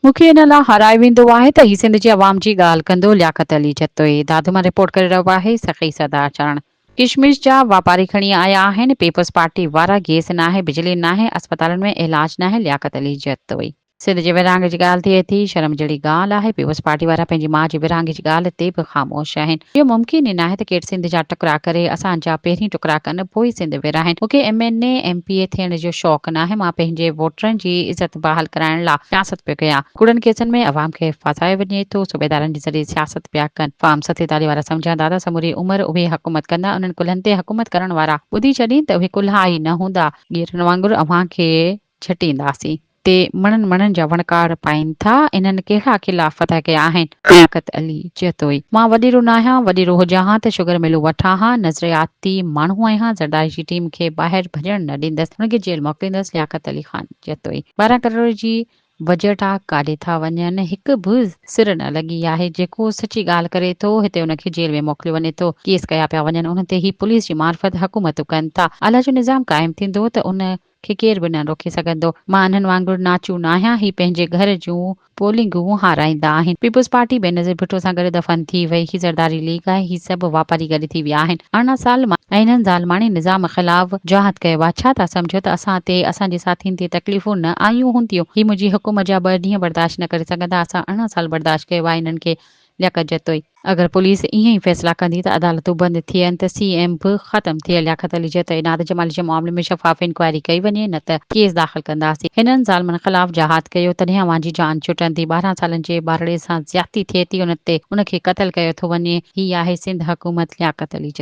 مون کي ان لاء هارايو ويندو آهي ته هي سنڌ جي عوام جي ڳالهه ڪندو، لياقت علي جتوئي دادو مان رپورٽ ڪري رهيو آهي، سخي سردار چارڻ. ڪشمش جا واپاري کڻي آيا آهن، پيپلز پارٽي وارا گيس ناهي، بجلي ناهي، اسپتالن ۾ علاج ناهي، لياقت علي جتوئي. سنڌ جي ورهاڱي جي ڳالهه ٿئي ٿي، شرم جهڙي ڳالهه آهي، پيپلز پارٽي وارا پنهنجي ماء جي ورهاڱي جي ڳالهه تي به خاموش آهن. اهو ممڪن ئي ناهي ته ڪير سنڌ جا ٽڪرا ڪري، اسان جا پهرين ٽڪرا ڪن، پوء سنڌ ورهائين. مون کي M N A, M P A ٿيڻ جو شوق ناهي، مان پنهنجي ووٽرن جي عزت بحال ڪرائڻ لا سياست پيو ڪيان. ڪوڙن ڪيسن ۾ عوام کي ڦاسايو وڃي ٿو، صوبيدارن جي ذريعي سياست پيا ڪن. فارم 47 وارا سمجهندا ته سموري عمر اهي حڪومت ڪندا، انهن ڪلهن تي حڪومت ڪرڻ وارا ٻڌي ڇڏين ته اهي ڪلها ئي نه هوندا، ڳيرن وانگر اوهان کي جهٽينداسين. تي مڻن مڻن جا وڻڪار پائين ٿا، انهن ڪهڙا قلعا فتح ڪيا آهن؟ لياقت علي جتوئي، مان وڏيرو ناهيان، وڏيرو هجان ها ته شگر ملون وٺان ها، نظرياتي ماڻهو آهيان، زرداري جي ٽيم کي ٻاهر ڀڄڻ نه ڏيندس، ان کي جيل موڪليندس، لياقت علي خان جتوئي، 12 ڪروڙ جي بجيٽ آ ڪاڏي ٿا وڃن، هڪ به سر نه لڳي آهي، جيڪو سچي ڳالهه ڪري ٿو هتي ان کي جيل ۾ موڪليو وڃي ٿو، ڪيس ڪيا پيا وڃن، انهن تي هي پوليس جي معرفت حڪومتون ڪن ٿا، الله جو نظام قائم ٿيندو ته ان کي ڪير به نه روڪي سگهندو. مان انهن وانگر ناچو ناهيان، هي پنهنجي گهر جون پولنگون هارائيندا آهن. پيپلز پارٽي بينظير ڀٽو سان گڏ دفن ٿي وئي، هي زرداري ليگ آهي، هي سڀ واپاري گڏ ٿي ويا آهن. 18 سال مان انهن ظالماڻي نظام خلاف جهاد ڪيو آهي، ڇا ٿا سمجهو ته اسان تي، اسان جي ساٿين تي تڪليفون نه آيون هونديون؟ هي منهنجي حڪم جا ٻه ڏينهن برداشت نه ڪري سگهندا، اسان 18 سال برداشت ڪيو آهي انهن کي لياقت جتوئي. اگر پوليس ائين ئي فيصلا ڪندي ته عدالتون بند ٿين ته سي ايم به ختم ٿئي، لياقت علي جتوئي ناد جمالي جي معاملي ۾ شفاف انڪوائري ڪئي وڃي نه ته ڪيس داخل ڪنداسين، هنن ظالمن خلاف جهاد ڪيو تڏهن اوهان جي جان ڇٽندي، 12 سالن جي ٻارڙي سان زيادتي ٿئي ٿي ان تي ان کي قتل ڪيو ٿو وڃي، هي آهي سنڌ حڪومت، لياقت علي جتوئي.